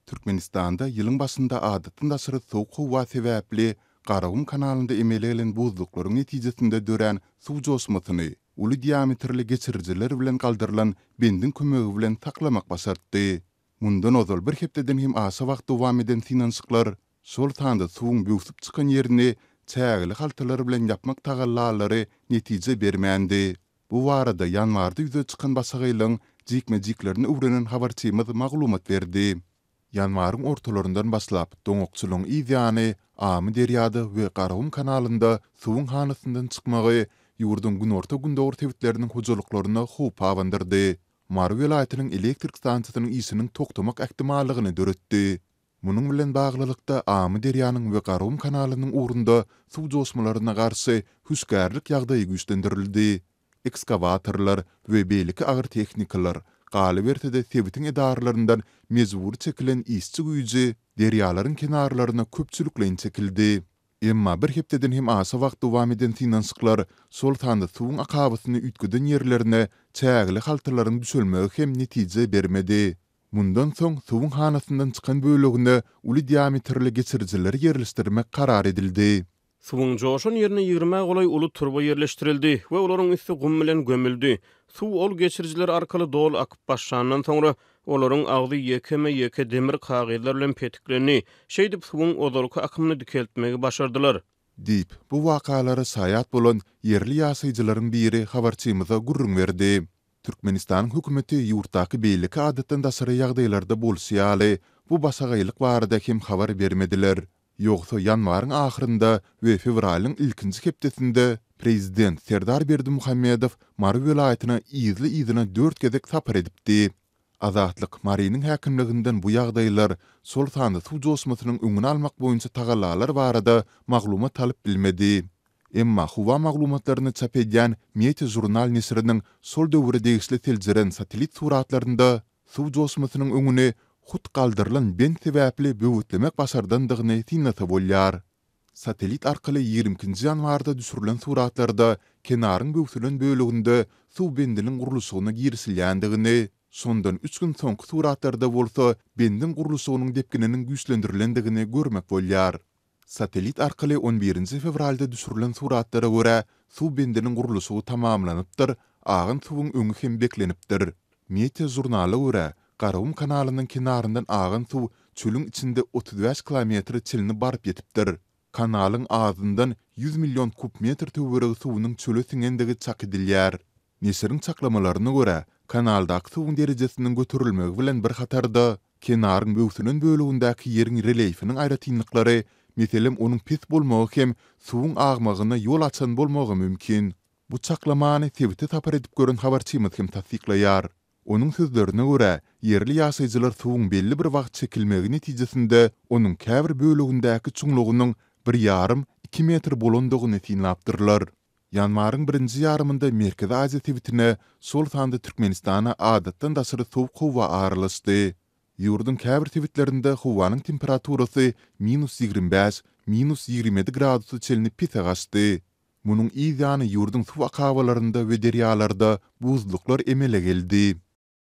Türkmenistanda ýylyň başynda adatdan daşary sowuk howa sebäpli Garagum kanalynda emele gelen buzluklaryň netijesinde dörän suw joşmasyny uly diametrli geçirijiler bilen galdyrylan bendiň kömegi bilen saklamak başartdy. Mundan ozal bir hepdeden hem aşa wagt dowam eden synanyşyklar, şol sanda suwuň böwsüp çykan ýerini çägeli haltalar bilen ýapmak tagallalary netije bermändi. Bu barada ýanwarda ýüze çykan başagaýlygyň jikme-jiklerini öwrenen habarçymyz maglumat berdi. Ýanwaryň ortalaryndan başlap, doňakçylygyň yz ýany Amyderýada we Garagum kanalynda suwuň hanasyndan çykmagy ýurduň günorta-gündogar sebitleriniň hojalyklaryna howp abandyrdy. Mary welaýatynyň elektrik stansiýasynyň işiniň togtamak ähtimallygyny döretdi. Munuň bilen baglylykda, Amyderýanyň we Garagum kanalynyň ugrunda suw joşmalaryna garşy hüşgärlik ýagdaýy güýçlendirildi. Ekskawatorlar we beýleki agyr tehnikalar, galyberse-de sebitiň edaralaryndan mejbury çekilen işçi güýji derýalaryň kenarlaryna köpçülikleýin çekildi. Emma bir hepdeden hem aşa wagt dowam eden synanyşyklar, şol sanda suwuň akabasyny üýtgeden ýerlerine çägeli haltalaryň düşelmegi hem netije bermedi. Mundan soň suwuň hanasyndan çykan bölegine uly diametrli geçirijileri ýerleşdirmek karar edildi. Suwuň joşan ýerine ýigrimä golaý uly turba ýerleşdirildi we olaryň üsti gum bilen gömüldi. Suw ol geçirijiler arkaly doly akyp başlandan soňra, olaryň agzy ýekeme-ýeke demir kagyzlar bilen petiklendi. Şeýdip, suwuň ozalky akymyny dikeltmegi başardylar. Diýip, bu wakalara şaýat bolan ýerli ýaşaýjylaryň biri habarçymyza gürrüň berdi. Türkmenistanyň hökümeti ýurtdaky beýleki adatdan daşary ýagdaýlarda bolşy ýaly, bu başagaýlyk barada hem habar bermediler. Ýogsa ýanwaryň ahyrynda we fewralyň ilkinji hepdesinde prezident Serdar Berdimuhamedow Mary welaýatyna yzly-yzyna dört gezek sapar edipdi. Azatlyk Marynyň häkimliginden bu ýagdaýlar, şol sanda suw joşmasynyň öňüni almak boýunça tagallalar barada maglumat alyp bilmedi. Emma howa maglumatlaryny çap edýän Meteožurnal neşiriniň şol döwüre degişli seljeren satellit suratlarynda suw joşmasynyň öňüni hut galdyrylan bent sebäpli böwetlemek başardandygyny synlasa bolýar. Satellit arkaly 22-nji ýanwarda düşürilen suratlarda kenaryň böwsülen böleginde suw bendiniň gurluşygyna girişilýändigini, şondan üç gün soňky suratlarda bolsa bendiň gurluşygynyň depgininiň güýçlendirilendigini görmek bolýar. Satellit arkaly on birinji fewralda düşürilen suratlara görä, suw bendiniň gurluşygy tamamlanypdyr, agan suwuň öňi hem beklenipdir. Meteor žurnala görä, Garagum kanalynyň kenaryndan agan suw çölüň içinde 35 kilometre çenli baryp ýetipdir. Kanalyň azyndan 100 million kub metr töweregi suwunyň çöle siňendigi çak edilýär. Neşiriň çaklamalaryna görä, kanaldaky suwuň derejesiniň göterilmegi bilen bir hatarda, kenaryň böwsülen bölegindäki ýeriň relýefiniň aýratynlyklary, meselem, onuň pes bolmagy hem suwuň agmagyna ýol açan bolmagy mümkin. Bu çaklamany sebite sapar edip gören habarçymyz hem tassyklaýar. Onuň sözlerine görä, ýerli ýaşaýjylar suwuň belli bir wagt çekilmegi netijesinde onuň käbir bölegindäki çuňlugynyň bir ýarym, iki metr bolandygyny synlapdyrlar. Ýanwaryň birinji ýarymynda Merkezi Aziýa sebitine, şol sanda Türkmenistana adatdan daşary sowuk howa aralaşdy. Ýurduň käbir sebitlerinde howanyň temperaturasy minus 25, minus 27 gradusa çenli pese gaçdy. Munuň yz ýany ýurduň suw akabalarynda we derýalarda buzluklar emele geldi.